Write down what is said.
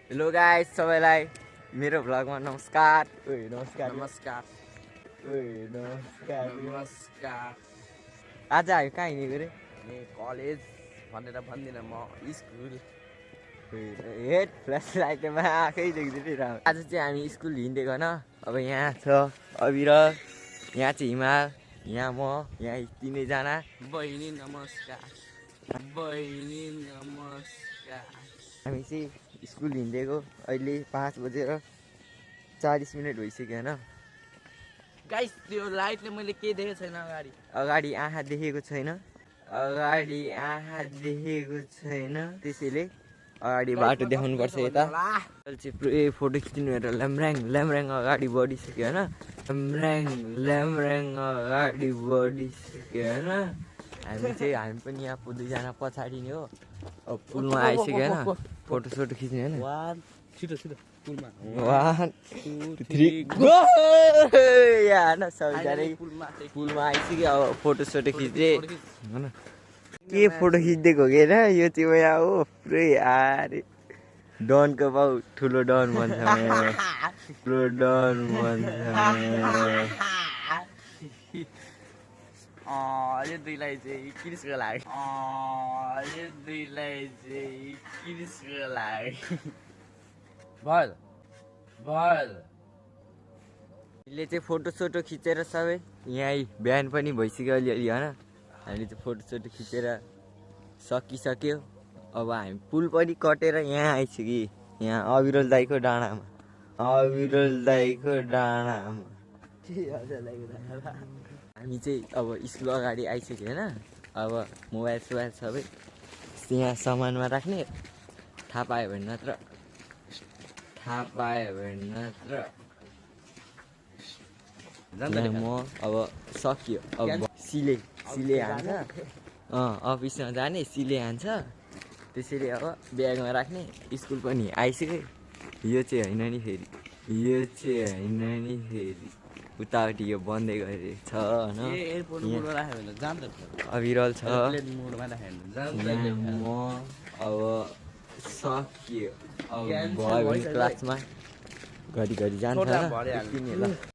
Hello guys सबैलाई मेरो भ्लगमा नमस्कार। नमस्कार नमस्कार नमस्कार नमस्कार। आज हामी कहाँ हिँडेको रे? कलेज भनेर भन्दिनँ म स्कुल। हेड फ्ल्यास लाइटमा आँखै देख्दैन। आज चाहिँ हामी स्कुल हिँडेको न। अब यहाँ छ अविरल, यहाँ चाहिँ हिमाल, यहाँ म, यहाँ तिनैजना। बहिनी नमस्कार, बहिनी नमस्कार। हामी चाहिँ स्कुल हिँडेको अहिले 5:40 भइसक्यो होइन। गाइस त्यो लाइटले मैले के देखेको छैन अगाडि। अगाडि आँखा देखेको छैन, अगाडि आँखा देखेको छैन, त्यसैले अगाडि बाटो देखाउनु पर्छ। यता चाहिँ पुरै फोटो खिच्नु हेरेर ल्याम्राङ अगाडि बढिसक्यो होइन। ल्याम्राङ अगाडि बढिसक्यो होइन। हामी पनि यहाँ दुईजना पछाडि नै हो। अब पुलमा आइसक्यो होइन, फोटोसोटो खिच्ने होइन। 1 छिटो पुलमा 1 2 3 गो यहाँ सबैजना पुलमा आइसक्यो। अब फोटोसोटो खिच्दै होइन। के फोटो खिचिदिएको के र यो चाहिँ यहाँ हो पुरै आरे डनको बाउ ठुलो डन भन्छ, ठुलो डन भन्छ। यो दुईलाई चाहिँ किरिसको लाग्यो, यो दुईलाई चाहिँ किरिसको लाग्यो। भल यसले चाहिँ फोटोसोटो खिचेर सबै यहीँ बिहान पनि भइसक्यो अलिअलि होइन। हामीले चाहिँ फोटोसोटो खिचेर सकिसक्यो। अब हामी पुल पनि कटेर यहाँ आइसक्यो, यहाँ अविरल दाईको डाँडामा। हामी चाहिँ अब स्कुल अगाडि आइसक्यो होइन। अब मोबाइल सोबाइल सबै यहाँ सामानमा राख्ने। थाहा पायो भने नत्र म अब सकियो। अब सिले हान्छ, अफिसमा जाने सिले हान्छ, त्यसैले अब ब्यागमा राख्ने। स्कुल पनि आइसक्यो। यो चाहिँ होइन नि फेरि, उतापट्टि यो बन्दै गरेको छ होइन। अविरल छ, म अब सकियो। अब भयो भने क्लासमा घरि जान्छ होइन।